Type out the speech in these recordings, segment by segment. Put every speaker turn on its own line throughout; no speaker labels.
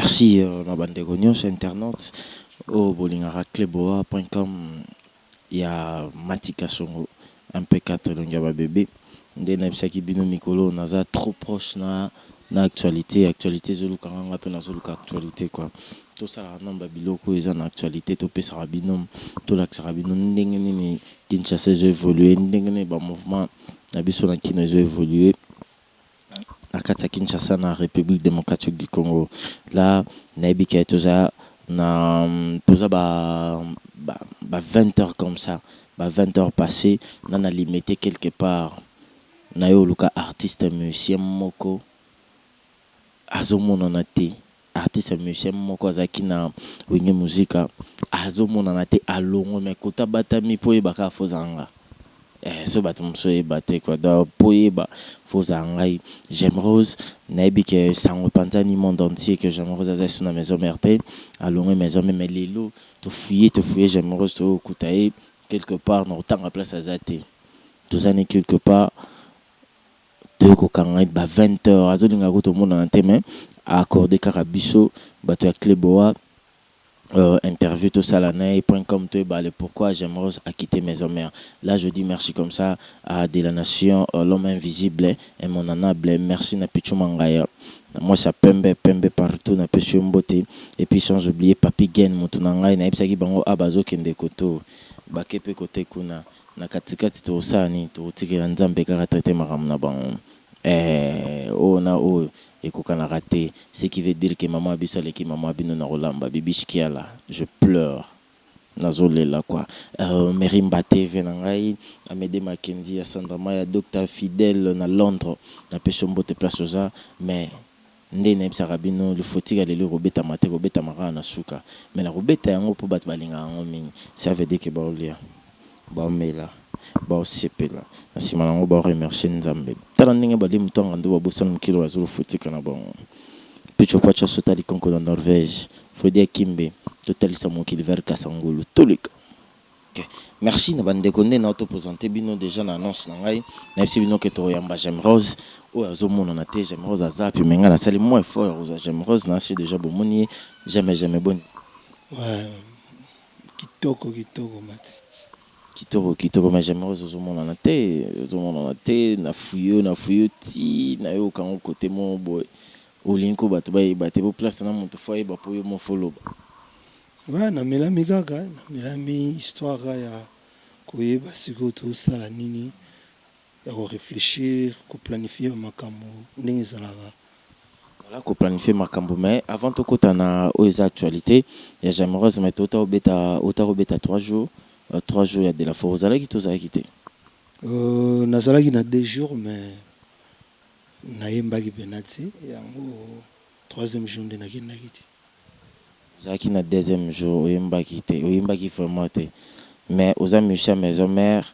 Merci na bandeko nyonso internaute oyo bolingaka cleboa.com ya Matika Songo MP4, elongi ya babebe. Nde nayebisaki bino, mikolo naza trop proche na actualité. Actualité ezoluka nga mpe nazoluka actualité quoi. Tosalaka nano babiloko oyo eza na actualité, topesaka bino, tolakisaka bino ndenge nini Kinshasa ezoévolue, ndenge nini bamouvement na biso na kino ezoévolue na kati ya Kinshasa, na République démocratique du Congo. Là nayebi ke toza na toza ba 20 heures comme ça, ba 20 heures passé na limité quelque part. Na yo oluka artiste musicien moko azomonana te. Artiste musicien moko azalaki na Wenge Muzika azomonana te, alongwe. Me kota batami mpo oyeba kaka fozala nga. So bato mosusu oyeba te quoi. Donc mpo oyeba, fozala ngai J'aime Rose. Nayebi ke sango epanzani monde entier que J'aime Rose aza esu na Maison Mère te, alongwe Maison Mère. Mais lelo tofuye, tofuye J'aime Rose, tokokuta ye quelque part na kotanga place aza te. Tozani quelque part, toyei kokanga ye ba 20 heures. Azolinga ko tomonana te, mais accordé kaka biso bato ya Cleboa interview tosala na ye point com, toyeba le pourquoi J'aime Rose a quitté Maison Mère. Là je dis merci comme ça à de la nation, l'homme invisible et mon anable. Merci na Pichu Mangaya, mwasi ya pembe pembe partout, napesi yo mbote. Et puis sans oublier Papi Gen, moto na ngai. Nayebisaki bango a bazokende koto bake mpe kote kuna na katikati. Tokosala nini? Tokotikela Nzambe kaka traite makambo na bango. Oyo na oyo ekokanaka te, ce qui veut dire que mama biso aleki mama bino na kolamba. Bibish Kiala, je pleure, nazolela quoi. Merimba TV na ngai, Amede Makendi ya Sandra Maya, Dr Fidèle na Londres, napesi yo mbote place oza. Mais nde nayebisaka bino, lifotika lelo ekobetama te, kobetama kaka na suka. Mais nakobeta yango mpo bato balingaka yango mingi. Ça veut dire que baolia, baomela, baosepela na nsima nango, baoremercie Nzambe. Tala ndenge bali motonga nde babosana mokili, bazolofotika na bango. Picho Pacho asotali konko na Norvège. Fredi Akimbe, totalisa mokili vers Kasangulu, toleka. Okay. Merci na bandeko. Nde na toprésente bino déjà na annonce na ngai, nayebisi bino ke tokoyamba J'aime Rose oyo azomonana te. J'aime Rose aza api? Me ngai nasali mwa effort ya kozwa J'aime Rose na asi déjà. Bomoni ye. Jamais jamais, boni?
Ouais, kitoko kitoko, Mati.
Kitoko kitoko. Mais J'aime Rose ozomonana te, ozomonana te. Nafuyi yo, nafuyi yo ti nayokango kote moko boye. Olingi ko bato bayeba te po place na moto fo ayeba mpo yo mo fo loba.
Ouais, namelami kaka, namelami histoire ya koyeba sikoyo tosala nini, ya koréfléchir, koplanifie makambo ndenge ezalaka.
Voilà, koplanifie makambo. Mais avant tokota na oyo eza actualité ya J'aime Rose, mais tota obeta, ota kobeta 3 jours, 3 jours ya de la forêt, ozalaki to ozalaki te?
Nazalaki na 2 jours, mais nayembaki mpena te. Yango troisième jour nde nakendaki te.
Ozalaki na deuxième jour, oyembaki te, oyembaki vraiment te. Mais oza musicien Maison Mère.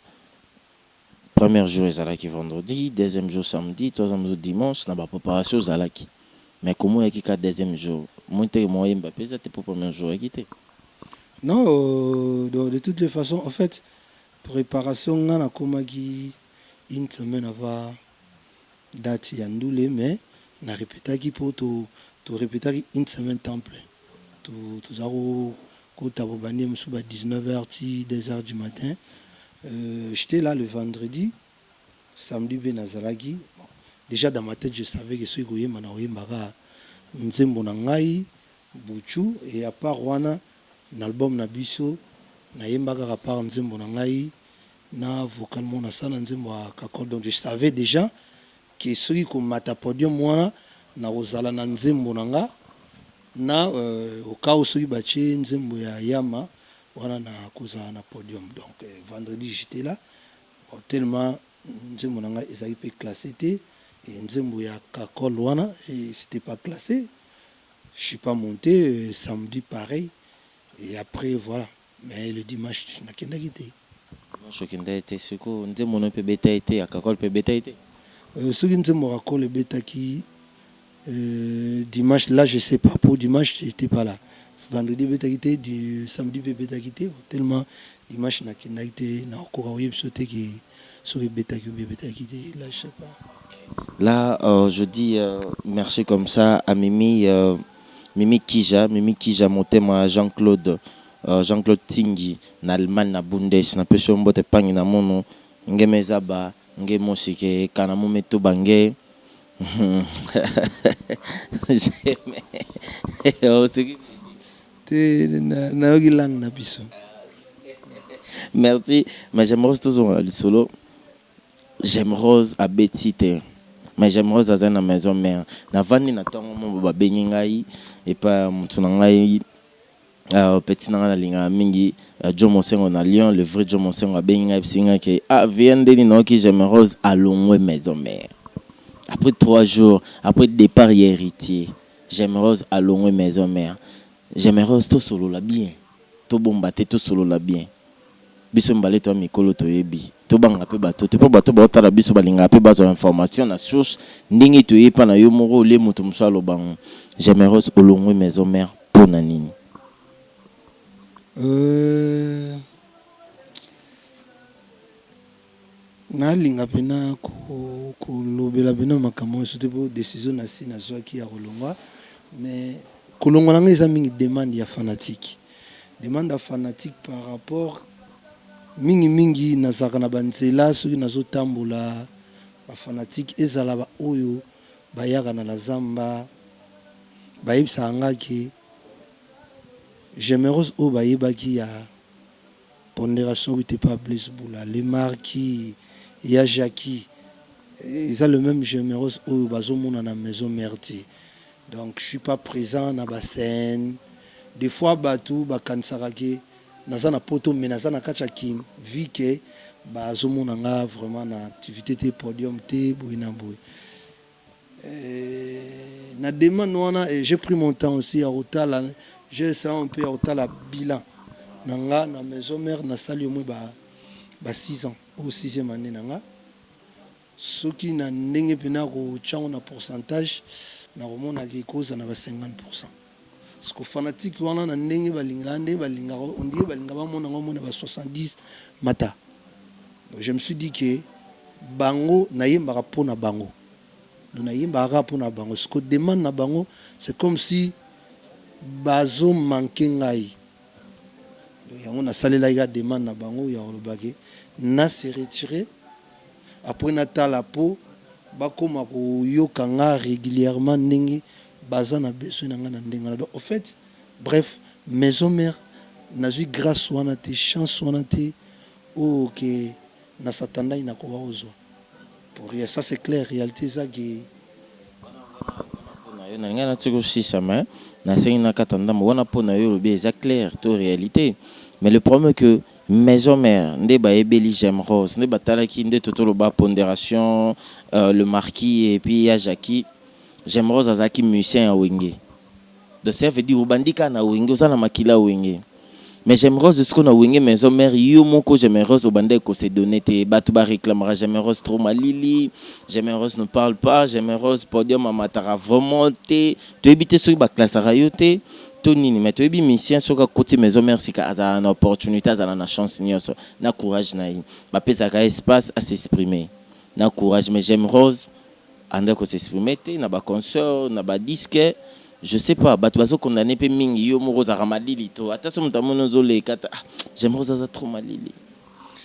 Premier jour ezalaki vendredi, deuxième jour samedi, troisième jour dimanche. Na bapréparation ozalaki, mais komo oyaki ka deuxième jour? Moi teke mo oyemba mpe eza te mpo premier jour oyaki te.
Non, de toutes les façons, en fait, préparation nga nakomaki une semaine avant date ya ndule, mais narépétaki mpo torépétaki une semaine temps plein. Toza kota bobandi mosusu ba 19 heures ti 2 heures du matin. J'étais là le vendredi, samedi mpe nazalaki. Bon, déjà dans ma tête je savais que soki koyemba, na koyembaka nzembo na ngai Buchu. Et à part wana, na album na biso nayemba kaka part nzembo na ngai na vocal mo nasala nzembo ya Kakol. Donc je savais déjà que soki komata podium wana, nakozala na nzembo na nga na au cas où soki batie nzembo ya yama wana, na kozala na podium. Donc vendredi j'étais là. Bon, tellement nzembo na ngai ezalaki mpe classé te, et nzembo ya Kakol wana, et c'était pas classé, je suis pas monté. Samedi pareil, et après voilà. Mais le dimanche nakendaki te.
Dimanche okendaki te. Sikoyo nzembo no mpe ebeta ye te, ya Kakol mpe ebeta ye te?
Soki nzembo ya Kakol ebetaki dimanche, là je sais pas. Pour dimanche j'étais pas là. Vendredi ebetaki te, du samedi mpe ebetaki te. Tellement dimanche nakendaki te, nakokoka koyebi biso te ke soki ebetaki obi ebetaki te, là je sais pas.
Là, je dis merci comme ça à Mimi. Mimi Kija, Mimi Kija motema Jean Claude, Jean Claude Tingi na Allemagne na Bundes, napesi yo mbote pangi na mono nge mezaba nge mosike kana mume tuba nge oseki.
Te, nayoki langue na biso.
Merci, mais j'aimerais tozonga lisolo. J'aime Rose abeti te, mais J'aime Rose aza na maison mère. Navandi na ntongo mo babengi ngai epai ya motu na ngai, petit na ngai nalingaka mingi, Joe Mosengo na Lyon, le vrai Joe Mosengo. Abengi ngai, ebisi ngai ke ah, via ndeni naoki J'aime Rose alongwe maison mère après 3 jours après départ ya Héritier. J'aime Rose alongwe maison mère. J'aime Rose, tosolola bien, tobomba te, tosolola bien. Biso mibale toya mikolo, toyebi, tobanga mpe bato te, mpo bato baotala biso balingaka mpe bazwa information na source ndenge toyepa na yo moko olie moto mosusu alobango. J'aime Rose olongwe maison mère mpo na nini?
Nalinga mpena kolobela mpena makambo nyonso te, mpo décision na si nazwaki ya kolongwa. Mais kolongwa na ngai eza mingi demande ya fanatique, demande ya fanatique par rapport mingimingi nazalaka na banzela. Soki nazotambola, bafanatike, ezala baoyo bayaka na la zamba, bayebisaka nga ke Gemerose oyo bayebaki ya pondération oyo te pa Blaise Bula, le marquis ya Jackie, eza le même Gemerose oyo bazomona na maison mère te. Donc je suis pas présent na bascène. Des fois bato bakanisaka ke naza na poto, mais naza na kati ya Kine, vu ke bazomona nga vraiment na activité te, podium te, boye na boye. Na demande wana, et j'ai pris mon temps aussi ya kotala, j'ai essayé un peu ya kotala bilan na nga na maison mère. Nasali au moins ba 6 ans au sixième année na nga. Soki na ndenge mpena kotyango na pourcentage, nakomonaka ekozala na ba 50, parce que fanatique wana, na ndenge balingaka, ndenge balingaka, on dirait balinga bamona ngo mona ba 70 mata. Donc je me suis dit que bango nayembaka mpo na bango, donc nayembaka kaka mpo na bango. Ce que demande na bango, c'est comme si bazomanke ngai. Donc yango nasalelaki ka demande na bango ya kolobaki na se retire, après natala mpo bakóma koyoka nga régulièrement ndenge baza na besoin na nga na ndenge wana. Donc au fait, bref, maison mère nazwi grâce wana te, chance wana te oyo ke na satandai nakoka kozwa pour rien. Ça c'est clair, réalité eza ke
Na yo na ngai nati kosisa, mais nasengi na kata ndambo wana mpo na yo olobi eza clair to réalité. Mais le problème est que maison mère nde bayebeli J'aime Rose, nde batalaki nde totoloba pondération, le marquis et puis ya Jackie. J'aime Rose azalaki musicien ya Wenge, donc ça veut dire obandi kaka na Wenge, oza na makila Wenge. Mais J'aime Rose sikoyo na Wenge maison mère, yo moko J'aime Rose obandaki kose donner te. Bato baréclamera J'aime Rose trop malili, J'aime Rose ne parle pas, J'aime Rose podium amataka vraiment te. Toyebi te soki baklasaka yo te to nini, mais toyebi musicien soki akoti maison mère sika, azala na opportunité, azala na chance nyonso na courage na ye, bapesaka espace à s'exprimer na courage. Mais J'aime Rose andaki kos'exprimer te na baconcert, na badisque, je sais pas. Bato bazokondane mpe mingi, yo moko ozalaka malili to ata so moto amoni ozoleka ta, ah, J'aime Rose aza trop malili.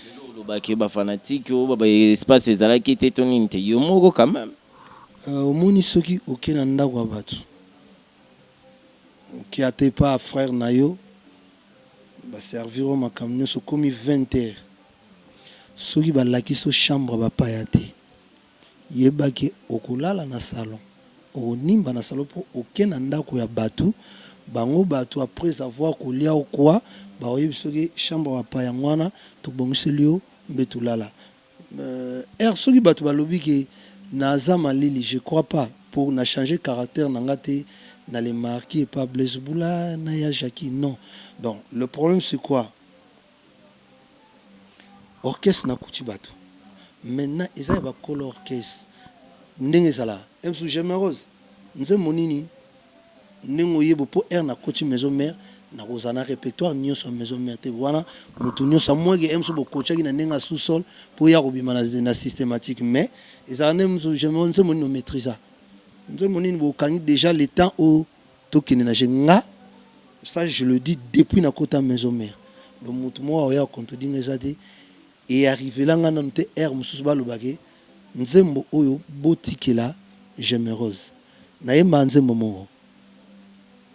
Lelo olobaki yo bafanatike oyo ba espace ezalaki te to nini te, yo moko quand même.
Omoni, soki oke na ndako ya bato, oke ata epa frère na yo, baservir oyo makambo nyonso, okomi 20 heures, soki balakisi yo chambre bapaya te, yebaki okolala na salon, okonimba na salon, mpo oke na ndako ya bato. Bango bato, après avoir kolia okwa, bakoyebi soki chambre bapaya yango wana tobongiseli yo mbe tolala heure. Soki bato balobi ke naza malili, je crois pas, pour na changer caractère na nga te na le marquis epa Blaise Bula na ya Jackie, non. Donc le problème, c'est quoi? Orchestre nakuti bato maintenant eza ya bakolo orchestre ndenge ezala msu Gemerose nzembo nini ndenge oyeba mpo aire nakoti maison mère, nakozala na répertoire nyonso ya maison mère te. Wana motu nyonso amweke mso bokotiaki na ndenge ya sous-sol mpo ya kobima na systématique. Mais ezala nde nzembo nini omaîtrisa, nzembo nini bokangi déjà le temps oyo. Tokende na je nga, ça je le dis depuis nakota Maison Mère. Donc moto moko akoya contredire nga eza te. E arrivela nga nanu te heure mosusu baloba ke nzembo oyo botikela Gemerose. Nayembaka nzembo moko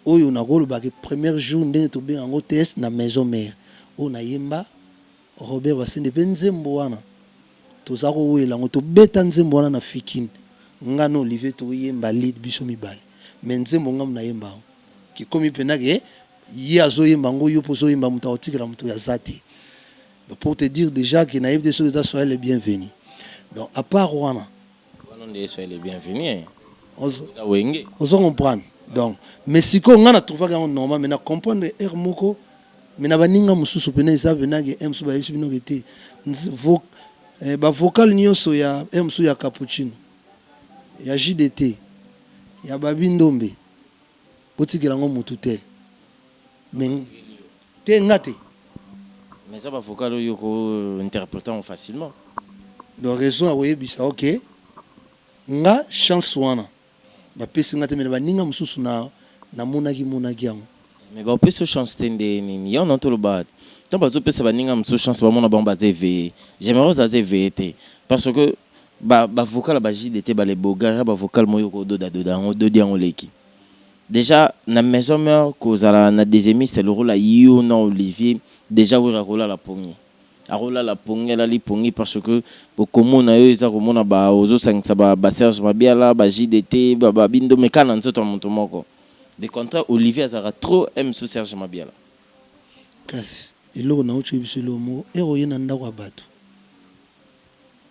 oyo nakoloba ke premier jour ndenge tobenga yango TS na Maison Mère oyo nayemba Robert Basende pe nzembo wana toza kowela yango, tobeta nzembo wana na Fikin nga na Olivier toyemba lead biso mibale mais nzembo nga nayemba yango kikomi pena ke ye azoyemba yango, yo mpo ozoyemba, moto akotikela moto oyo aza te. Donc pour te dire déjà que nayebi te soki eza soyez le bienvenu. Donc à part wana,
wana nde soyez le bienvenu. Wenge.
Ozo comprendre? Donc mais sikoyo nga na trouvaki yango normal, mais na comprendre heure moko, mais na baninga mosusu pena eza penake m mosusu bayebisi bino ke te, bavocal nyonso ya m mosusu, ya Cappuccino, ya JDT, ya Babi Ndombe, botikela yango motu tel, mais te, nga te.
Mais eza bavocal oyo ko interpréter yango facilement.
Donc raison ya koyebisa, ok, nga chance wana bapesi nga te, mais na baninga mosusu na namonaki monaki yango.
Mais bapesi chance te nde nini? Yango na toloba, ntango bazopesa baninga mosusu chance, bamona bango baza éveillé. Gémérose aza éveillé te, parce que bavocal ya baJDT, balebogara bavocal moyo kododadoda yango, dodi yango leki déjà na Maison Mère. Kozala na deuxièmiste lokola yo na Olivier, déjà oyo akolala pongi, akolala pongi, alali pongi, parce que bokomona yo eza komona ozosangisa baSerge Mabiala, baJDT, babindome kaka na nzoto ya moto moko. De contraire, Olivier azalaka trop m so Serge Mabiala.
Kasi eloko nauti oyebi biso, eloko moko ere oye na ndako ya bato,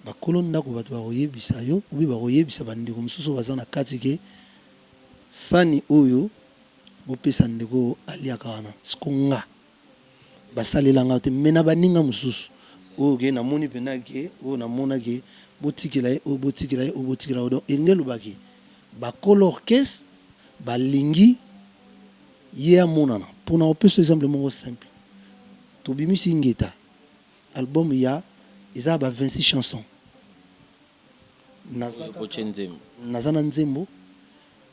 bakolo ndako, bato bakoyebisa yo obi bakoyebisa bandeko mosusu oyo baza na kati ke sani oyo bopesa ndeko oyo aliaka wana. Siko nga basalelanga te, mais na baninga mosusu oyo ke namoni mpena ke oyo namonaki botikela ye oyo, botikela ye oyo, botikela oyo. Donc elingi elobaki bakolo orchestre balingi ye amonana. Mpona kopesa exemple moko simple, tobimisi Ngeta, album ya eza ba 26 chansons. Naza na nzembo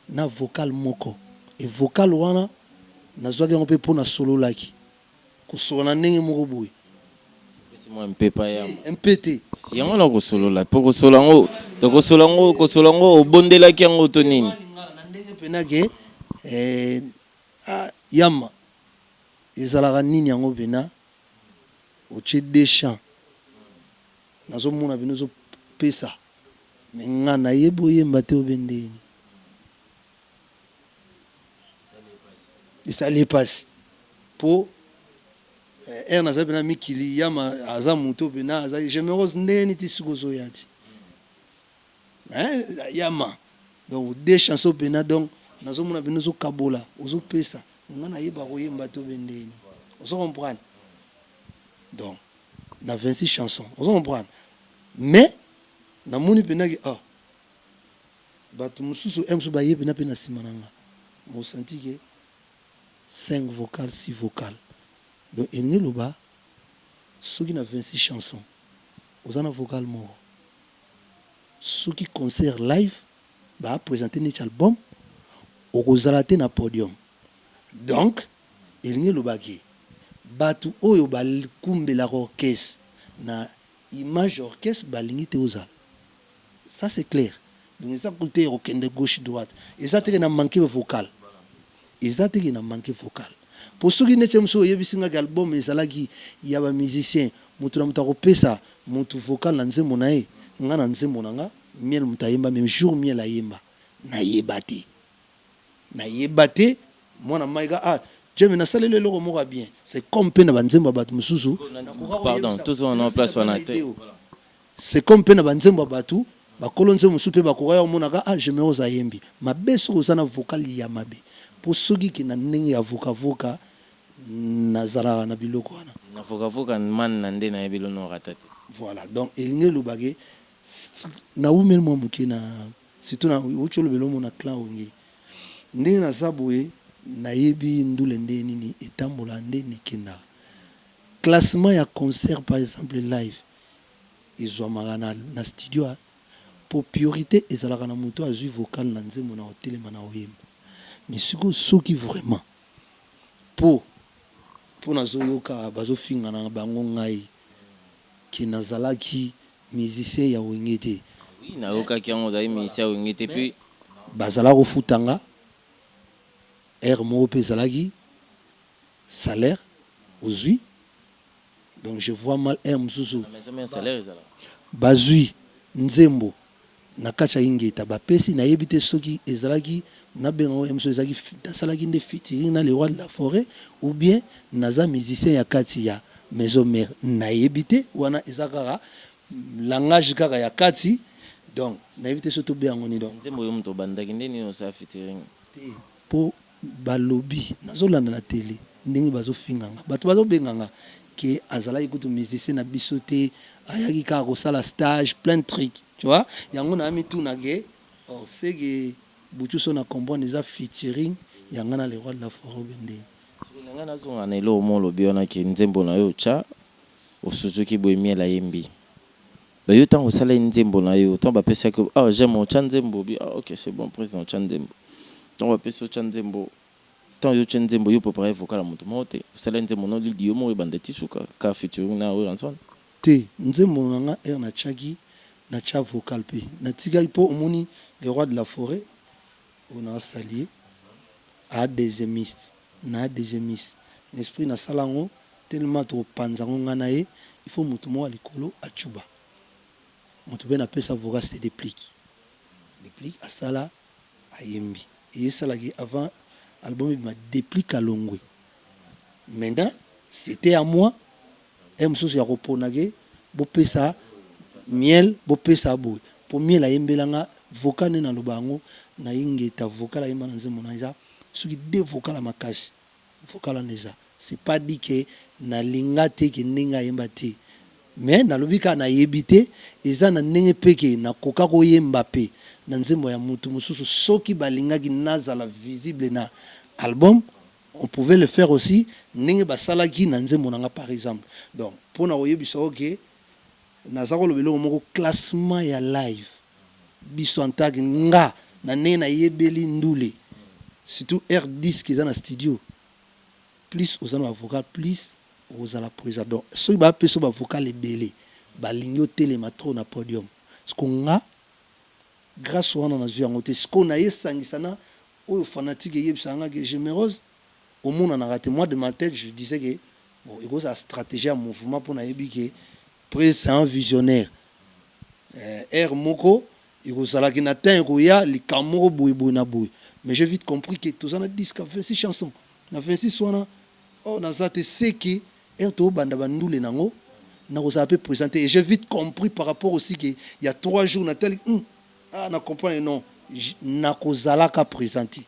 na vocal moko e vocal wana nazwaki yango mpe mpo nasololaki kosolola na ndenge moko boye. Mpe te.
Yango na kosolola, mpo kosolola yango, tokosolola yango, kosolola yango, obondelaki yango to nini?
Na ndenge mpena ke yama ezalaka nini yango mpena otie deux chants, nazomona bino ozopesa mais nga nayebi oyemba te, obe ndeni esali epasi mpo ere nazali mpena mikili. Yama aza moto mpena azali généreuse ndenge ti sikoyo ozoya ti yama. Donc deux chansons mpena, donc nazomona bino ozokabola, ozopesa nga, nayeba koyemba te, obe ndeni, ozo comprendre? Donc na 26 chansons, ozo comprendre? Mais namoni mpendaki, ah, bato mosusu e mosusu baye mpena mpe na nsima na nga, mosanti ke 5 vocal, 6 vocal. Donc elingi eloba soki na 26 chansons oza na vocal moko, soki concert live baprésente neti album, okozala te na podium. Donc elingi elobaki bato oyo bakumbelaka orchestre na image orchestre balingi te ozala. Ça c'est clair. Donc eza te kokende gauche droite, eza teke na manque vocal, eza teke na manque vocal. Po soki neti mosusu oyebisi ngaki album ezalaki ya bamusicien, moto na moto akopesa motu vocal na nzembo na ye. Nga na nzembo na nga Miel, moto ayemba, même jour Miel ayemba, nayeba te, nayeba te. Mwana maika, ah, jeme nasaleli eloko moko ya bien. C'est comme mpe na banzembo ya bato mosusu.
Pardon, tozona place wana te.
C'est comme mpe na banzembo ya bato, bakolo nzembo mosusu mpe bakoka ya omonaka, ah, Gemerose ayembi mabe. Soki oza na vocal ya mabe, mpo soki ke na ndenge ya vokavoka, nazalaka na biloko wana.
Na vokavoka man na nde nayebi lonora ta te.
Voilà, donc elingi elobake nawumeli mwa moke na surtout na outi olobela omona clan Wenge ndenge naza boye, nayebi ndule nde nini etambola, nde ekendaka. Classement ya concert par exemple live ezwamaka na studio, po priorité ezalaka na moto azwi vocal na nzembo na kotelema na oyemba. Mais sikoyo soki vraiment mpo nazoyoka bazofingana na bango ngai ke nazalaki musicien ya Wenge te.
Oui, nayokaki yango, ozali musicien ya Wenge te mpe.
Bazala kofutanga aire moko mpe ezalaki salaire ozwi. Donc je vois mal aire mosusu.
Na maison mère salaire ezalaka.
Bazwi nzembo na kati ya Ingeta, bapesi. Nayebi te soki ezalaki nabenga ngo mosusu ezalaki nasalaki nde featuring na le roi de la forêt ou bien naza musicien ya kati ya maison mère, nayebi te. Wana eza kaka langage kaka ya kati, donc nayebi te soki tobenga yango nini, donc.
Nzembo oyo moto obandaki nde nini osala featuring?
Te, mpo balobi nazolanda na tele ndenge bazofinganga, bato bazobenganga ke azalaki kutu musicien na biso te, ayaki kaka kosala stage, plein de trucs, tu vois. Yango na mituna ke or seke butu so na comprendre eza featuring ya nga na le roi de la forêt obe ndenge.
Soki na ngai nazonga na eloko mo olobi wana ke nzembo na yo otya osuzuki boye, miel ayembi ba yo ntango osala ye nzembo na yo, ntango bapesaki: "Ah, j'aime otya nzembo bi." "Ah ok, c'est bon, président." Otya nzembo, ntango bapesi otya nzembo, ntango yo otya nzembo, yo préparé vocal ya moto moko te, osala nzembo no lidi yo moko ebanda ti suka ka featuring na oyo ensemble.
Te, nzembo na nga aire natiaki, natya vocal mpe natikaki mpo omoni le roi de la forêt oyo naasali ye a deuxièmiste na deuxièmiste na esprit nasala yango tellement tokopanza yango ngai na ye. Il faut moto moko ya likolo acuba moto mpe napesa vocal, c'était Déplique. Déplique asala, ayembi, eyesalaki avant album ebima. Déplique alongwe, maintenant c'était à moi e mosusu ya kopona ke bopesa miel, bopesa boye, mpo miel ayembelanga vocal nde naloba yango na Ingeta. Vocal ayemba na nzembo na eza soki de vocal ya makasi, vocal wana eza, c'est pas dit ke nalinga te ke ndenge ayemba te, mais nalobi kaka nayebi te eza na ndenge mpe ke nakoka koyemba mpe na nzembo ya mutu mosusu. Soki balingaki nazala visible na album, on pouvait le faire aussi ndenge basalaki na nzembo na nga par exemple. Donc mpona koyebisa oke naza koloba eloko moko, classement ya live biso en tant que nga na ndenge nayebeli ndule, surtout air disque eza na studio, plus oza na bavocal, plus okozala présent. Donc soki bapesa bavocal ebele, balingi otelema trop na podium. Siko nga grâce wana nazwi yango te. Sikoyo nayesangisa na oyo fanatique eyebisaka nga ke Gémérose omonanaka te. Moi, de ma tête, je disais que bon, ekozala stratégie ya mouvement mpo nayebi ke près c'est un visionnaire, aire moko ekozalaki na temps ekoya likambo moko boye boye na boye. Mais j'ai vite compris que toza na disque 26 chansons, na 26 wana oh, naza te seki aire tobanda bandule nango nakozala mpe présenté. Et j'ai vite compris par rapport aussi que il y a 3 jours natali, ah, na comprendre non, nakozalaka présenté,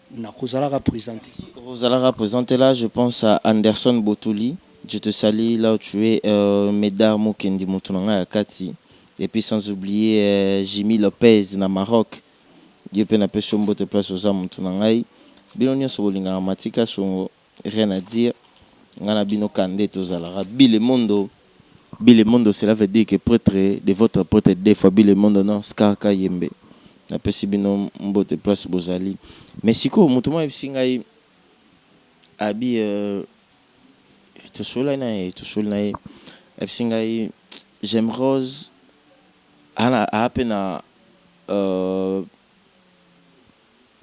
nakozalaka présenté.
Ozalaka présenté. Là, je pense à Anderson Botouli, je te salue là où tu es, Medar Mokendi, moto na ngai ya kati, et puis sans oublier Jimmy Lopez na Maroc. Ye mpe napesi yo mbote place oza, moto na ngai. Bino nyonso bolingaka Matika Songo, rien à dire. Ngai na bino kande tozalaka Bile Mondo. Bile Mondo, cela veut dire que prêtre de votre prêtre deux fois Bile Mondo, non Skarka Yembe. Napesi bino mbote place bozali. Mais sikoyo moto moko ayebisi ngai abi, tosoli na ye, tosoli na ye, ayebisi ngai Gemrose aa mpe na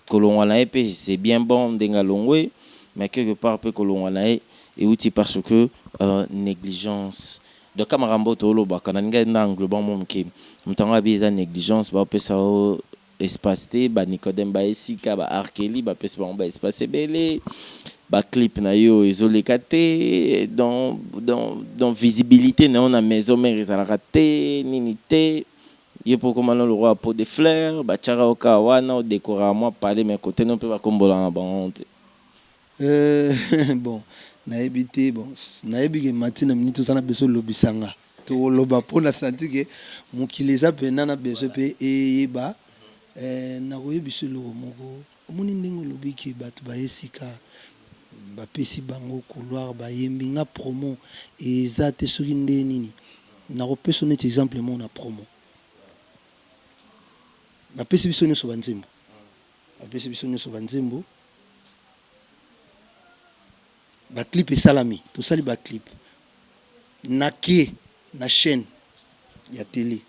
kolongwa na ye mpe c'est bien bon ndenge alongwe, mais quelque part mpe kolongwa na ye euti parce que négligence. Donc ka makambo tolobaka na ningai na englobant mo moke, moto yango abi eza négligence, baopesa o espace te. Banicodème baesika baarkeli bapesi bango baespace ebele, baclip na yo ezoleka te, donc visibilité na yo na maison mère ezalaka te nini te. Ye mpo okóma na le roi pot de fleur, batiaka yo kaka wana odécoraka mwa palais, mais kote no mpe bakombolaka na bango te.
Bon, nayebi te. Bon, nayebi ke mati na miniti oza na beso olobisanga, tokoloba mpo na santi ke mokili eza mpena na beso mpe eyeba. Nakoyebisa eloko moko. Omoni ndenge olobi ke bato baye sika, bapesi bango couloir, bayembi nga promo eza te. Soki nde nini, nakopesa neti exemple moko na promo bapesi biso nyonso banzembo. Bapesi biso nyonso banzembo, baclip esalami, tosali baclip. Nake na chaîne ya télé,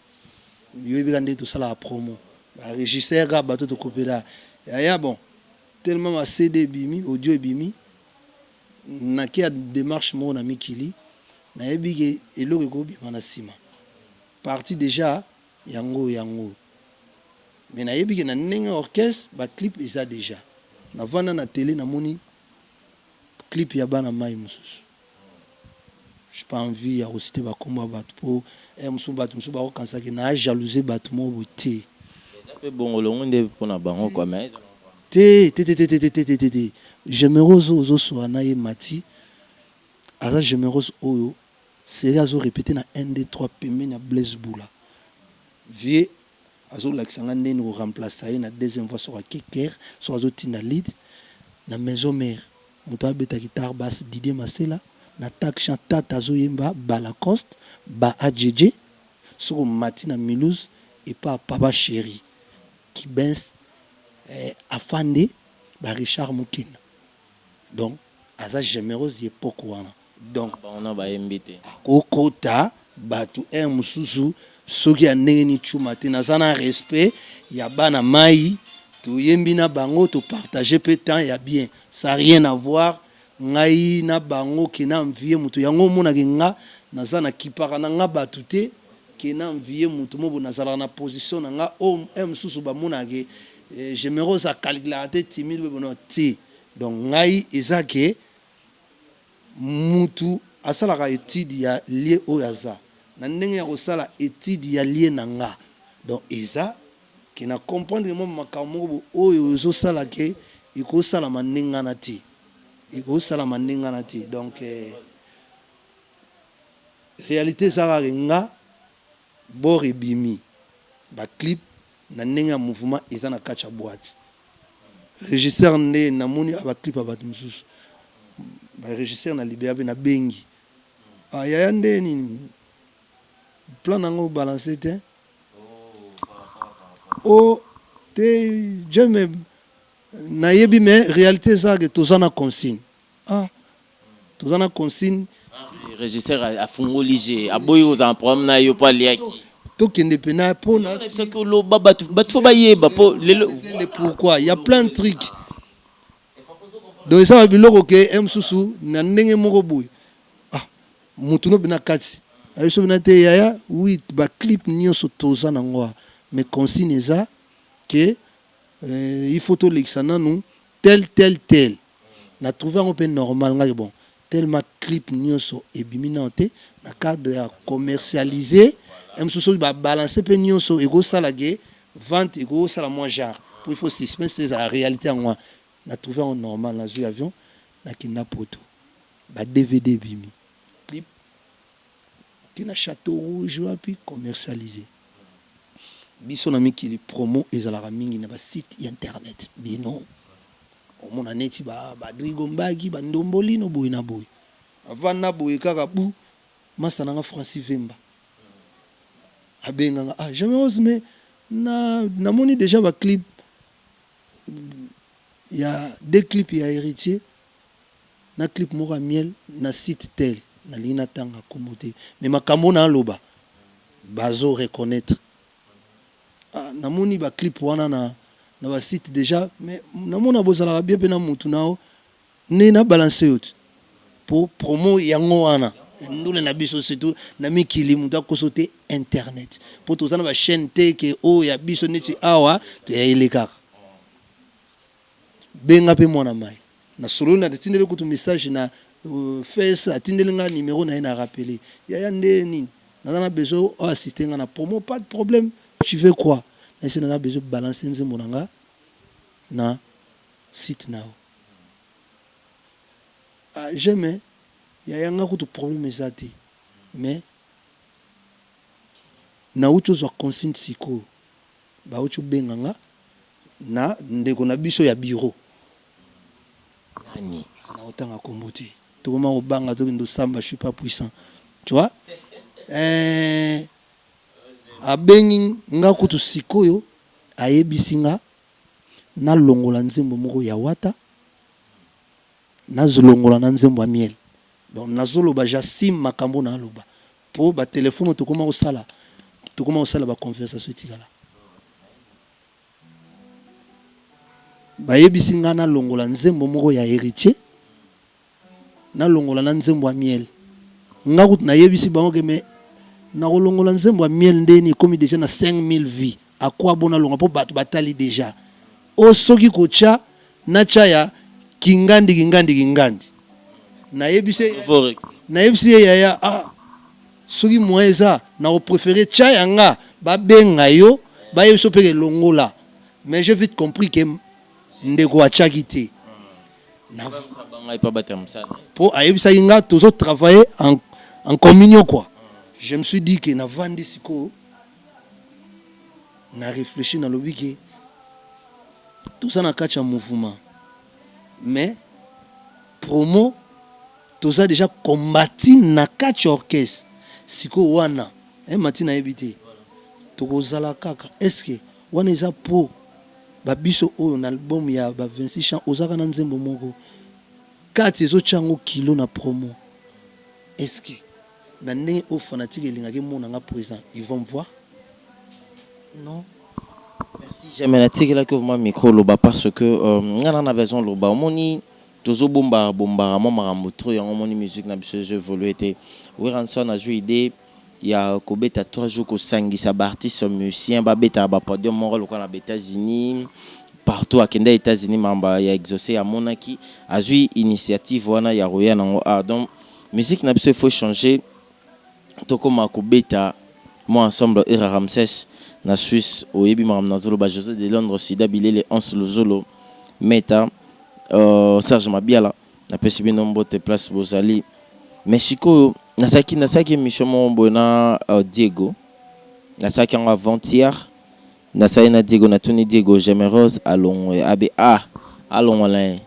yoyebi ka nde tosalaka promo, barégisseur kaka bato tokopela yaya. Bon, tellement ba CD ebimi, audio ebimi, nake ya démarche moko na mikili, nayebi ke eloko ekobima na nsima parti déjà yango yango. Mais nayebi ke na ndenge orchestre, baclip eza déjà. Navanda na télé, namoni clip ya bana mai mosusu. J'ai pas envie ya kociter bakombo ya bato, mpo mosusu bato mosusu bakokanisaki na jalouse bato moko boye te.
Eza mpe bongo longo nde mpona bango quoi, mais
Te, te, te, te, te, te, te, te, te, te. Gémérose oyo ozoswaa na ye, mati aza Gémérose oyo série azorépéter na 1 2 3 pembeni ya Blaise Bula. Vie azolakisa nga ndeni koremplacer ye na deuxième fois soki akeker, soki azotinda lead na Maison Mère, moto abeta guitare basse Didier Masela, na tak chant tata azoyemba Balacoste ba adj. Soki omati na Mulhouse epa Papa Chéri Kibens, afande ba Richard Mukena. Donc aza Gémérose époque wana, donc
bango bayembi te.
Akokota bato ere mosusu soki ya ndenge nini cuma te. Naza na respect ya bana mai, toyembi na bango, topartage mpe temps ya bien, ça rien à voir ngai na bango ke na envie moto. Yango omonaki nga naza na kipaka na nga bato te ke na envie moto mo bo. Nazalaka na position na nga oyo e mosusu bamonaka Gémérose acalculaka te, timide bono te. Donc ngai eza ke mutu asalaka étude ya lie oyo aza na ndenge ya kosala étude ya lie na nga. Donc eza ke na comprendre mwa makambo moko bo oyo ezosala ke ekosalama ndenge wana te, ekosalama ndenge wana te. Donc réalité eza kaka nga bor ebimi, baclip na ndenge ya mouvement eza na kati ya boîte. Régisseur nde namoni baclip ya bato mosusu, barégisseur na Libéa mpe nabengi: "Ah, yaya, nde nini plan nango balance te o te?" Jeme nayebi, mais réalité eza ke toza na consigne. Ah, toza na consigne.
Régisseur afungoli je aboyi kozala problème na yo mpo aliaki.
Tokende mpena mpona
Soki oloba, bato bato fo bayeba mpo lelo
le pourquoi, il y a plein de trucs. Donc eza ba biloko ke e mosusu na ndenge moko boye. Ah, mutu no mpena kati ayebi so mpena te yaya. Oui, baclip nyonso toza nango awa, mais consigne eza ke il faut tolekisa nanu tel tel tel. Na trouve yango mpe normal ngaki. Bon, tellement clip nyonso ebimi nano te na cadre ya commercialiser e mosusu, soki babalance mpe nyonso ekosala ke vente ekosala mwa genre po il faut suspense ezala. Réalité yango wana, na trouve yango normal. Nazwi avion, nakenda Poto, ba DVD ebimi, clip ke na Château Rouge wapi commercialisé. Biso na mikili promo ezalaka mingi na basite ya internet. Bino omona neti badrigo mbaki bandombolino boye na boye, avanda boye kaka bu masa nanga Francis Vemba abenganga: "Ah, Jamais Rose, mais na namoni déjà baclip ya deux clip ya Héritier na clip moko ya Miel na site tel." Nalingi natanga kombo te, mais makambo na aloba bazo reconnaître. Ah, namoni baclip wana na basite déjà, mais namona bozalaka bien mpe na mutu na yo nde na balance yo ti po promo yango wana. Ndule na biso, surtout na mikili, moto akoso te internet mpo toza na bachaîne te ke oyo ya biso neti awa toyayeli kaka. Benga mpe mwana mai na sololi na atindeli kutu message na face, atindeli nga numéro na ye. Na rappeler: "Yaya, nde nini, naza na besoin oassiste nga na promo." "Pas de problème, tu veux quoi?" Nase naza besoin balance nzembo na nga na site na yo. "Ah, jamais yaya, nga kutu problème eza te, mais nauti ozwa consigne sikoyo, bauti obenga nga na ndeko na biso ya bureau."
Nani?
Naotanga kombo te, tokoma kobanga, tokende osamba, je suis pas puissant, tu vois. Abengi nga kutu sikoyo, ayebisi nga Nalongola nzembo moko ya Wata, nazolongola na nzembo ya Miel. Donc nazoloba, j'assume makambo naloba. Po ba telephone tokoma kosala, tokoma kosala ba conversation etikala. Bayebisi nga nalongola nzembo moko ya Heritier, nalongola na nzembo ya Miel. Nga kutu nayebisi bango ke mais nakolongola nzembo ya Miel ndeni ekomi dejà na 5000 vues, à quoi bon nalongola po batu batali dejà. Oh soki kotia, natia ya Kingandi Kingandi Kingandi. Nayebisi ye, nayebisi ye yaya ah soki moyen eza nako preferer tia ya nga babenga yo bayebisa yo pe ke longola. Mais j'ai vite compris que ndeko atiaki te. Na po ayebisaki nga tozo travailler en en communion quoi. Je me suis dit que navandi sikoyo na reflechir nalobi que toza na kati ya mouvement mais promo toza dejà combati na kati ya orchestre sikoyo wana eh Mati nayebi te tokozala kaka est ce que wana eza po ba biso oyo na album ya ba 26 chants ozaka na nzembo moko kati ezo tia yango kilo na promo est ce que na ndenge oyo fanatique elingaka emona nga present ils vont me voir non.
Merci jamais natikelaki yo vraiment micro oloba parce que nga na na besoin oloba omoni tozo bombaka bombaka mwa makambo trop yango omoni musique na biso ezo evoluer te Werrason azui idee ya kobeta 3 jours kosangisa ba artistes musiciens babetaka ba podium moko lokola na ba Etats Unis partout akenda Etats Unis makambo ya exauce amonaki azui initiative wana ya koya nango awa donc musique na biso il faut changer tokoma kobeta mwa ensemble Era Ramses na Suisse oyebi makambo nazoloba Jose de Londres Sida Bilele Hans Luzolo Meta Serge Mabiala napesi bino mbote place bozali mais sikoyo nazalaki nasalaki emission moko boye na Diego nasalaki yango avant-hier nasali na Diego natuni Diego Gemerose alongwe abe ah alongwa na ye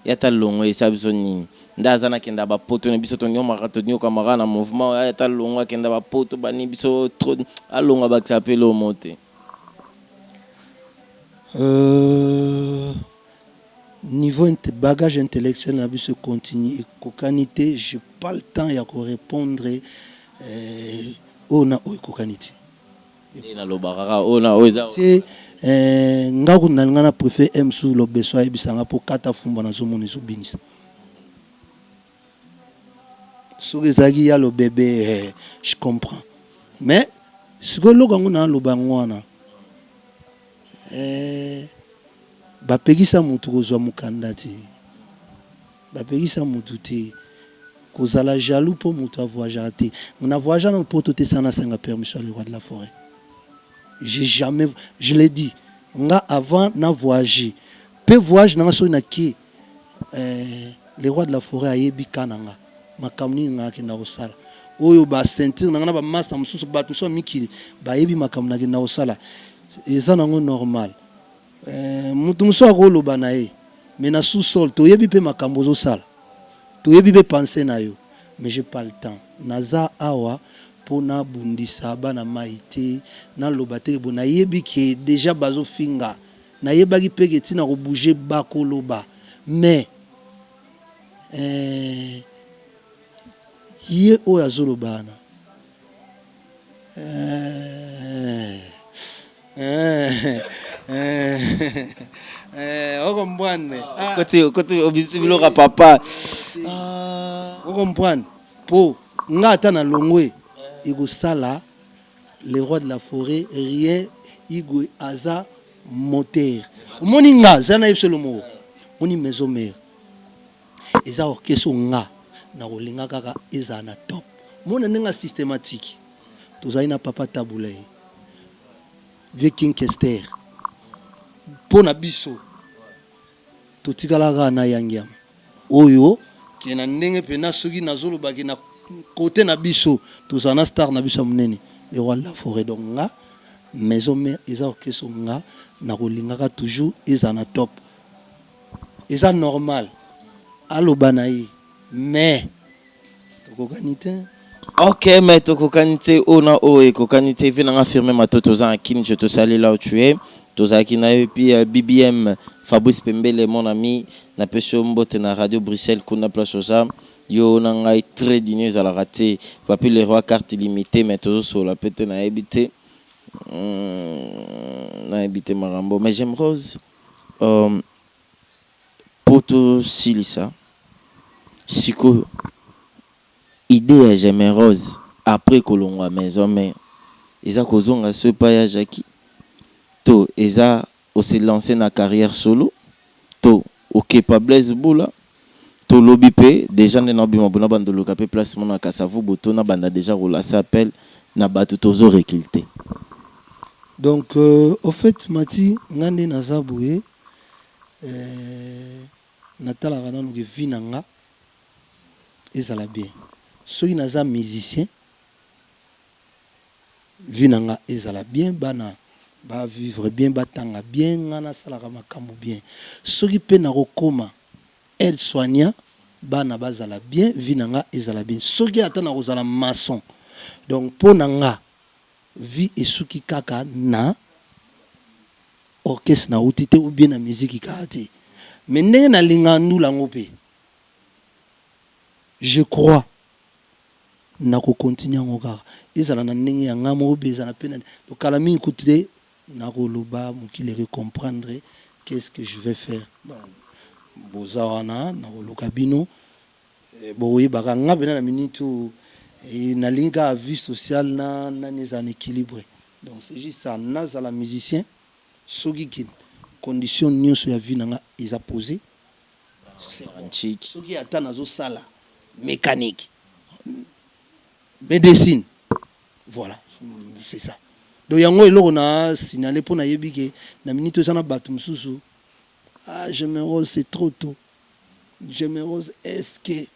ye ata alongwe esala biso nini nde aza nakenda ba poto na biso toniomaka toniokamaka na mouvement ye ata alongwe akenda ba poto bani biso trop alongwa abakisaka pe eloko moko te.
Niveau bagage intellectuel na biso continue ekokani te, j'ai pas le temps ya ko repondre oyo na oyo ekokani te.
Nde nalobaka kaka oyo na oyo eza
te. Nga kutu nalinga na prefere M sous lobeso ayebisa nga po kata fumbwa nazomona ezobinisa. Soki ezalaki ya lobebe je comprends mais sikoyo eloko yango naloba yango wana bapekisa mutu kozwa mukanda te, bapekisa mutu te kozala jaloux po mutu a voyageaka te. Na voyagea nanu poto te sans nasenga permission ya le roi de la foret. J'ai jamais, je l'ai dit nga avant na voyager pe voyage nanga soki nake le roi de la foret ayebi cas na nga makambo nini nga nakenda kosala oyo ba ceinture na nga na ba masta mosusu bato mosusu ya mikili bayebi makambo nakenda kosala eza nango normal mutu mosusu akoloba na ye mais na sous sol toyebi pe makambo ozosala toyebi pe pensee na yo mais j'ai pas le temps naza awa po nabundisa bana mayi te naloba te bo nayebi ke dejà bazofinga Nayebaki pe ke ti nako bouger bako loba mais eeh ye oyo azo loba wana eeh eeh o comprendre
Okoti okoti obimisi biloko ya papa.
O comprendre po nga ata na longwe ekosala Le roi de la foret rien igwe aza moteur omoni nga zela nayebisa yo eloko moko omoni maison mère eza orchestre oyo nga nako linga kaka ezala na top omoni na ndenge ya systematique tozali na papa tabu ley vieux king kester pona biso Totikala kaka na Yangiama oyo ke na ndenge pena soki nazoloba ke na cote na biso tozala na star na biso ya munene le roi de la foret donc nga maison mère eza orchestre nga nako lingaka toujours ezala na top eza normal aloba na ye mais tokokani te.
Ok mais tokokani te oyo na oyo ekokani te vie na nga firme matoto oza na kin je te salue là où tu es. Tozalaki na yo et puis BBM Fabrice Pembele mon ami, napesi yo mbote na Radio Bruxelles kuna place oza. Yo na ngai très d'union ezalaka te. Papy le roi carte illimitée mais tozosolola pe te, nayebi te. Nayebi te makambo. Mais J'aime Rose, po tosilisa sikoyo idée ya J'aime Rose après kolongwa maison mère, eza kozonga so epai ya Jackie to eza ose lancer na carrière solo to okepa Blaise Bula? Tolobi mpe déjà nde naobima bona bandoluka mpe place mona Kasavubu to nabanda déjà kolancer appel na bato tozo recruter.
Donc au fait, Mati, nga nde naza boye, natalaka nanu ke vie na nga ezala bien. Soki naza musicien, vie na nga ezala bien, bana bavivre bien, batanga bien, nga nasalaka makambo bien. Soki mpe nakokóma aide soignant, bana bazala bien, vie na nga ezala bien. Soki ata nakozala maçon, donc mpo na nga vie esuki kaka na orchestre nauti te ou bien na musique kaka te. Mais ndenge nalingaka ndula yango mpe, je crois nakocontinuer yango kaka, ezala na ndenge ya nga moko mpe, ezala mpe na lokala mingi kutu te. Nakoloba mokili ecomprendre qu'est-ce que je vais faire. Donc boza wana, nakoluka bino, bokoyebaka nga mpena na minute oyo nalingi kaka vie sociale na nani ezala na équilibre. Donc c'est juste ça. Nazala musicien, soki ke condition nyonso ya vie na nga eza posé, c'est bon. Soki ata nazosala mécanique, médecine, voilà, c'est ça. Donc yango eloko na signale mpo nayebi ke na minute eza na bato mosusu: "Ah, Gémérose, c'est trop tôt. Gémérose, est ce que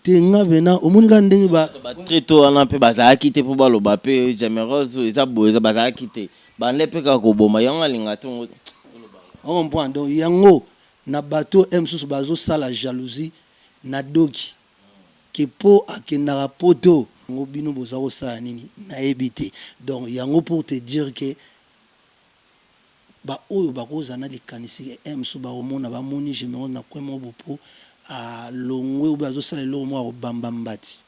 te?" Nga pena omoni kaka ndenge ba
Très tôt wana mpe bazalaki te mpo baloba mpe Gémérose eza boye, eza bazalaki te, bande mpe kaka koboma yango, alinga te.
Ocomprendre? Donc yango na bato e mosusu bazosala jalousie na doki ke mpo akendaka poto yango, bino boza kosala nini, nayebi te. Donc yango pour te dire ke baoyo bakozala na likanisi e mosusu, bakomona bamoni Gémérose na coin moko bo, mpo alongwe obe azosala eloko moko akobamba mbati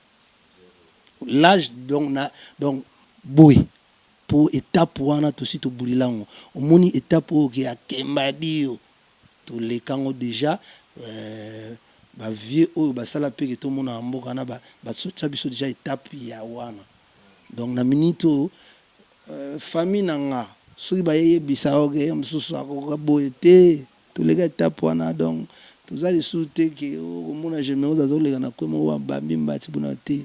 l'âge. Donc na donc boye mpo étape wana tosi tobulila yango. Omoni étape oyo ke akemba dio, toleka yango déjà. Bavieux oyo basala mpe ke tomona na mboka wana, batia biso déjà étape ya wana. Donc na minute oyo, famille na nga soki bayeyebisa oke mosusu akoka boye te, toleka étape wana. Donc toza lisusu te ke okomona Gémérose azoleka na kwe moko bambi mbati mpona te.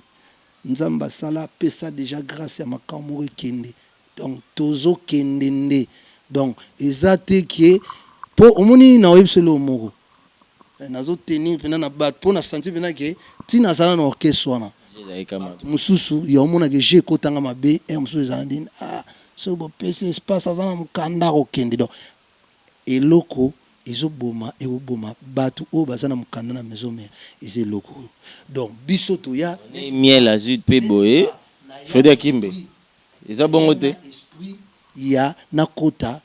Nzambe asala, apesa déjà grâce ya makambo moko ekende. Donc tozokende nde. Donc eza te ke mpo omoni na oyebi biso eloko moko, nazotenir mpena na bato mpo na sentir mpena ke ntina azala na orchestre wana mosusu ya omonaka je ekotanga mabe ere mosusu ezala ndini. Ah, soki bopesi espace, aza na mokanda, akokende. Donc eloko ezoboma, ekoboma bato oyo baza na mokanda na maison mère, eza eloko oyo. Donc biso toya
miel azwi mpe boye Fredi Akimbe, eza bongo te.
Esprit ya nakota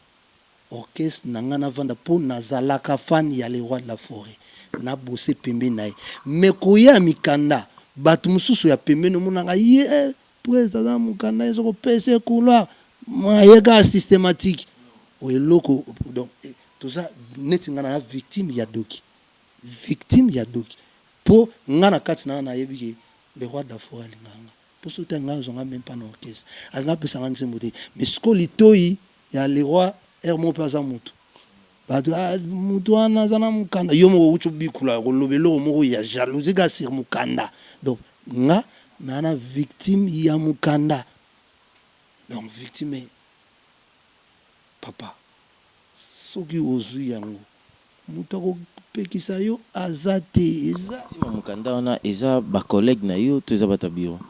orchestre na ngai, navanda mpo nazalaka fan ya le roi de la forêt, nabose pembeni na ye. Mais koya mikanda, bato mosusu ya pembeni omonaka ye, président aza na mokanda, ezokopesa couloir ye kaka systématique oyo eloko. Donc toza neti ngai na victime ya doki, victime ya doki, mpo ngai na kati na ngai nayebi ke le roi de la forêt alingaka nga, mpo soki te ngai azwanga même pas na orchestre, alinga apesanga nzembo te. Mais sikoyo litoi ya le roi ere moko mpe aza motu bato, motu wana aza na mokanda, yo moko outi obikula koloba eloko moko ya jalousie kaka sur mokanda. Donc nga naa na victime ya mokanda. Donc victime, papa, soki ozwi yango, moto akopekisa yo aza te. Eza
ntima mokanda wana, eza bacollègue na yo to eza bato ya bureau?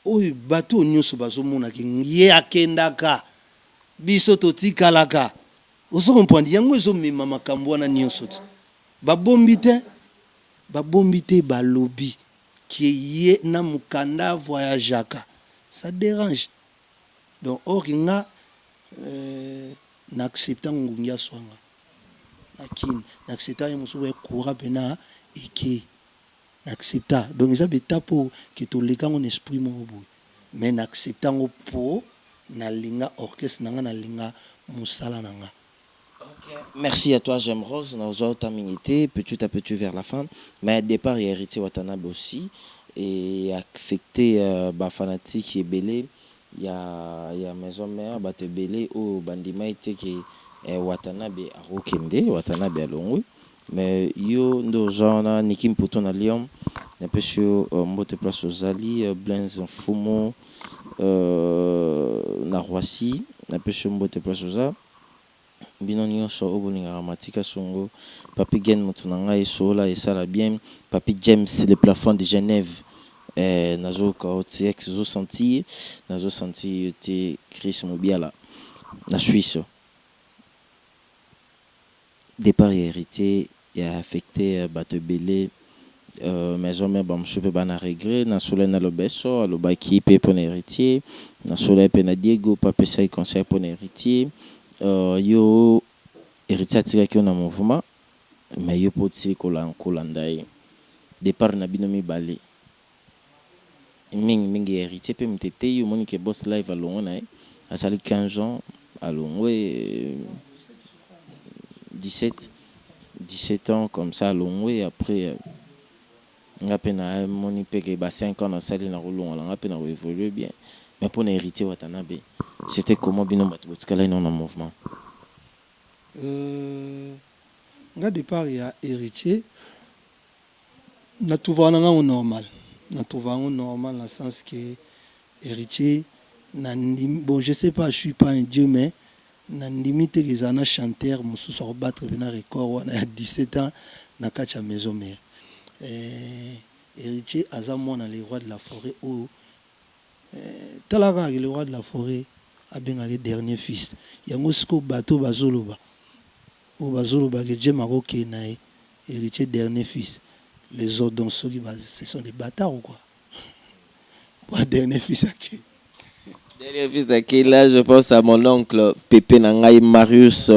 Oyo bato oyo nyonso bazomonaki ye akendaka, biso totikalaka. Ozo comprendre? Yango ezomema makambo wana nyonso te. Babombi te, babombi te, balobi ke ye na mokanda voyageaka, ça dérange. Donc or nga Na accepta ngungi aswanga na kini, na accepta ye mosusu ekura mpena eke, na accepta. Donc eza baétape oyo ke toleka yango na esprit moko boye, mais na accepta yango mpo nalinga orchestre na nga, nalinga mosala na nga.
Merci à toi, J'aime Rose. Nous avons petit à petit vers la fin. Mais départ, il y a Héritier Watanabe aussi. Et affecté ba fanatique ebele. Il y a Maison Mère, bato ebele, oyo bandima ete ke Watanabe akokende, Watanabe alongwe. Mais yo nde oza wana, Niki Mputo na Lyon. Napesi yo mbote place ozali, Blaise Mfumu na Roissy. Napesi yo mbote place oza. Bino nyonso oyo bolingaka Matika Songo, Papi Gen, moto na ngai esola esala bien. Papi James, le plafond de Genève, nazoyoka yo te, ex ozosentir, nazosentir yo te. Chris Mobiala na Suisse. Départ ya Héritier ya affecté bato ebele, Maison Mère, bamosusu mpe bana regret. Nasolai na Lobeso, alobaki mpe mpona Héritier. Nasolai mpe na Diego mpe apesaki conseil mpona Héritier. Yo Héritier atikaki yo na mouvement, mais yo mpo otiki kolanda ye. Départ na bino mibale, mingimingi ya Héritier mpe moto etei, omoni ke Boss Live alongwe na ye, asali 15 ans, alongwe 17 17 ans comme ça, alongwe. Après nga mpe namoni mpe ke ba 5 ans nasali na kolongwa na nga mpe na koévolue bien. Mais mpona Héritier Watanabe, c'était comment, bino bato botikalaki nano na mouvement?
Nga départ ya Héritier natrouvaka na ngango normal, natrouva yango normal na sens que Héritier nandimi, bon, je sais pas, je suis pas un dieu, mais nandimi te ezala na chanteur mosusu akobattre mpe na record wana ya 17 ans na kati ya Maison Mère. Héritier aza mwana le roi de la forêt oyo, tala kaka le roi de la forêt abengaki dernier fils. Yango sikoyo bato bazoloba, oyo bazolobaka Jem akokende na ye, Héritier dernier fils, les autres donc soki ce sont des bâtards ou quoi? Po dernier fils ake.
Dernier fils ake. Là, je pense à mon oncle Pepe na ngai Marius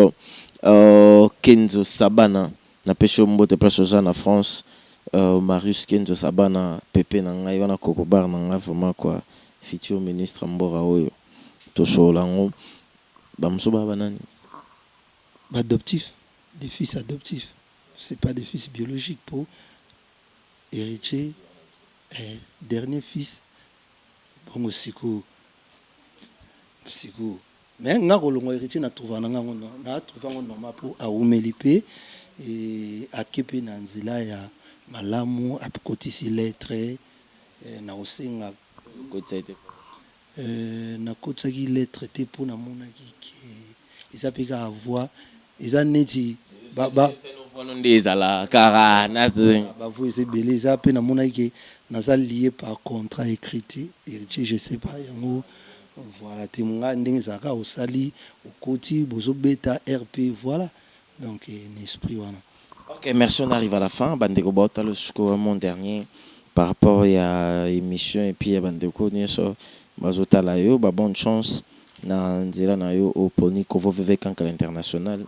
Kenzo Sabana. Napesi yo mbote place oza na France. Marius Kenzo Sabana, Pepe na ngai wana, kokobar na ngai vraiment quoi, futur ministre mboka oyo tosolola yango. Bamosusu baya banani?
Adoptif, des fils adoptifs, c'est pas des fils biologiques. Pour Héritier, dernier fils, bongo sikoyo sikoyo, mais nga kolongwa Héritier na trouva na ngango, na trouva yango normal mpo awumeli mpe ake mpe na nzela ya malamu, akotisi lettre na kosenga. Nakotisaki lettre te mpo namonaki ke eza mpe kaka voix, eza neti
nde ezala kaka.
Bavoix eza ebele, eza mpe namonaki ke naza lié par contrat écrit te. Héritier, je sais pas yango, voilà te. Nga ndenge ezalaka, osali, okoti, bozobeta rp, voilà, donc na esprit wana.
Ok, merci, on arrive à la fin. Bandeko baotala sikoyo, mon dernier par rapport ya émission, et puis ya bandeko nyonso bazotala yo, ba bonne chance na nzela na yo oponi. Kovo VV Kankala International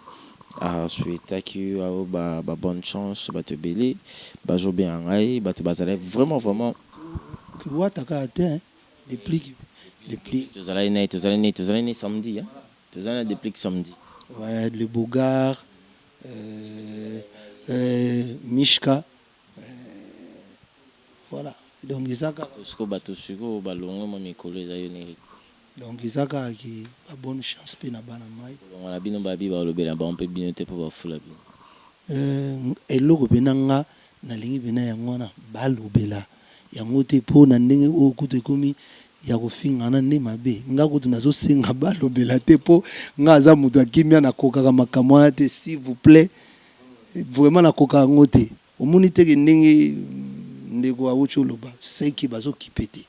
asouhaitaki yo ba bonne chance. Bato ebele bazobenga ngai, bato bazalaki vraiment vraiment.
Wata kaka te, Déplique, Déplique.
Tozalaki na ye, tozalaki na samedi, hein? Tozalaki na Déplique samedi.
Ouais, le Bogard, Mishka, voilà, donc eza kaka.
Sikoyo bato sikoyo balongwe mwa mikolo, eza yo neri.
Donc eza kaka ke babonne chance mpe na bana mai.
Kolongwa na bino, babi balobela bango mpe bino te mpo bafula bino.
Eloko mpena nga nalingi mpena yango wana, balobela yango te mpo na ndenge oyo kutu ekomi ya kofingana nde mabe. Nga kutu nazosenga balobela te mpo nga aza moto akimia, nakokaka makambo wana te, s'il vous plaît, vraiment nakokaka yango te. Omoni teke ndenge ndeko awuti oloba, seki bazokipe te,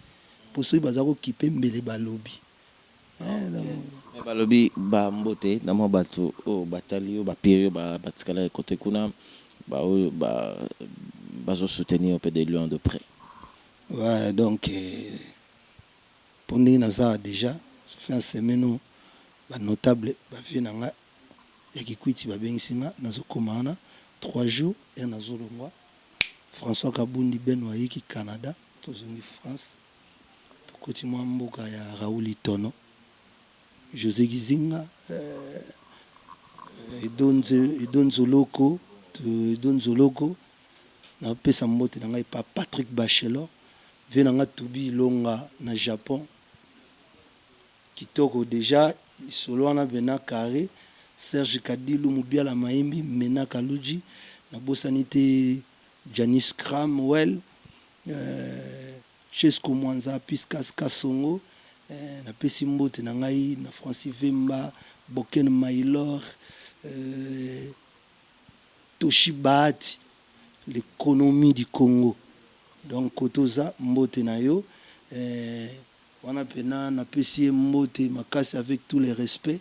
mpo soki baza kokipe mbele balobi.
Me balobi bambote na mwa bato oyo batali yo, bapire yo, batikala ekote kuna, baoyo bazosoutenir yo mpe de loin, de près.
Ouais, donc mpo ndenge naza déjà fin semaine oyo. Ba notables ba vieux na nga ya kikwiti babengisi nga nazokoma wana 3 jours heure nazolongwa François Kabundi Ben Wayiki Canada tozongi France tokoti mwa mboka ya Raoul Itono Jose Gizinga Edo Edo Nzoloko Edo Nzoloko napesa mbote na ngai epa Patrick Bachelor vieux na nga Tubi Ilonga na Japon. Kitoko dejà lisolo wana pena carre Serge kadilu mubiala mayembi mena kaludji na bosani te Janis cram well euh chesco mwanza piscas kasongo euh na pesi mbote na ngai na Francis vemba boken mailor euh toshi bahati l'economie du Congo donc kote oza mbote na yo euh Wana pena napesi ye mbote makasi avec tout le respect,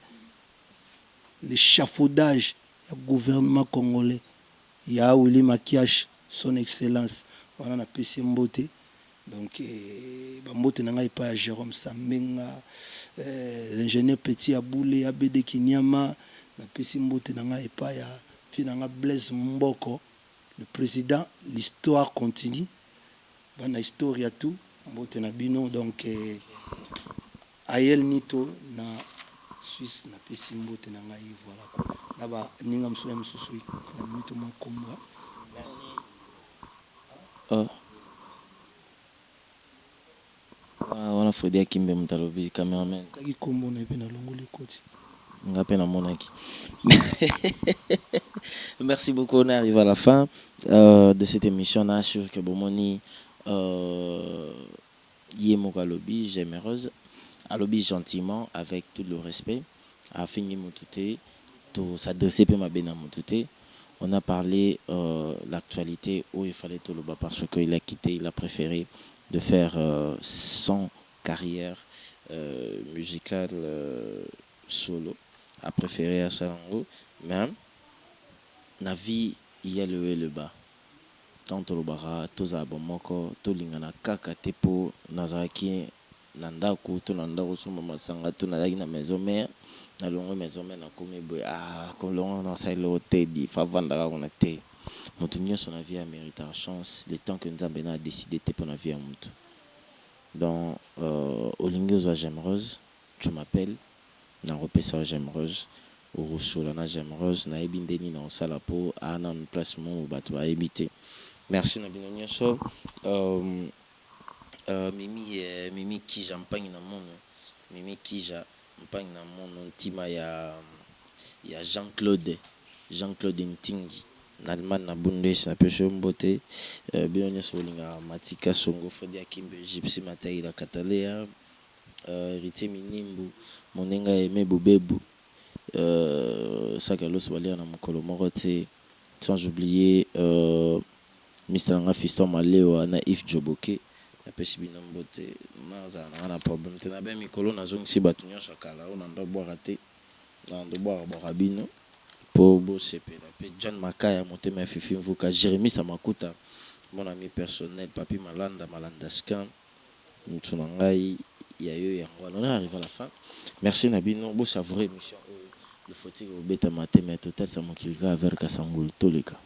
l'echafaudage ya gouvernement congolais ya Willy Makiash son excellence wana napesi ye mbote donc ba mbote na ngai epai ya Jerome Sambenga, l'ingenieur Petit Abule, ABD Kiniama, napesi mbote na ngai epai ya vieux na ngai Blaise Mboko le president l'histoire continue. Bana historia tout mbote na bino donc Ayel Nito na Suisse na pesi mbote na ngai voilà quoi na ba ninga mosusu ya mosusu na minute mwa kombo.
Merci. Oh. Ah, wana Fredy Akimbe moto alobi cameraman.
Kaki kombo na ye pe nalongoli ekoti.
Nga pe namonaki. Merci beaucoup, on est arrivé à la fin de cette émission. Na sûr que bomoni ye moko alobi J'aimereuse alobi gentiment avec tout le respect afingi mutu te to s'adresser pe mabe na mutu te. On a parlé l'actualité oyo il fallait toloba parce que il a quitté, il a préféré de faire son carrière musicale solo a prefere asala yango mais na vie il ya le haut et le bas tango tolobaka tozala bomoko tolingana kaka te po nazalaki na ndaku to na ndako kosomba masanga to nazalaki na maison mère nalongwe maison mère nakomi boye ah kolongwa nasala eloko te dit faut avanda kaka kuna te mutu nionso na vie a meritaka chance le temps que nzambe na a decide te pona vie ya mutu Donc olingi ozwa J'aimereuse tu m'appelles nakopesa yo J'aimereuse okosola na J'aimereuse nayebi nde nini nakosala po aa nanu place moko batu bayebi te merci na bino nioso Mimi Mimi Kija mpangi na mono Mimi Kija mpangi na mono ntima ya ya Jean Claude Jean Claude Ntingi Na Allemagne na Bundes na pesi yo mbote bino nionso bolingaka Mathy Kasongo, Freddy Akimbe, Gypsy Mataila Kataleya, Heritier Minimbu, moninga Aime Bubebu, sac ya loso balia na mokolo moko te, sans oublier mista na nga Fiston Malewa na Yves Djoboke na pesi bino mbote nazala na nga na problème te na be mikolo nazongisi batu nionso ya kala oyo na ndo bwaka te na ndo bwaka bwaka bino. Po bo sepela pe John Makaya motema ya Fifi Mvuka Jeremie Samakuta mon ami personnel Papy Malanda Malandascan mutu na ngai ya yo yango wana on est arrive à la fin merci na bino bo savourer emission oyo le faut-il kobetama te mais totalisa mokili kaka vers Kasangulu toleka.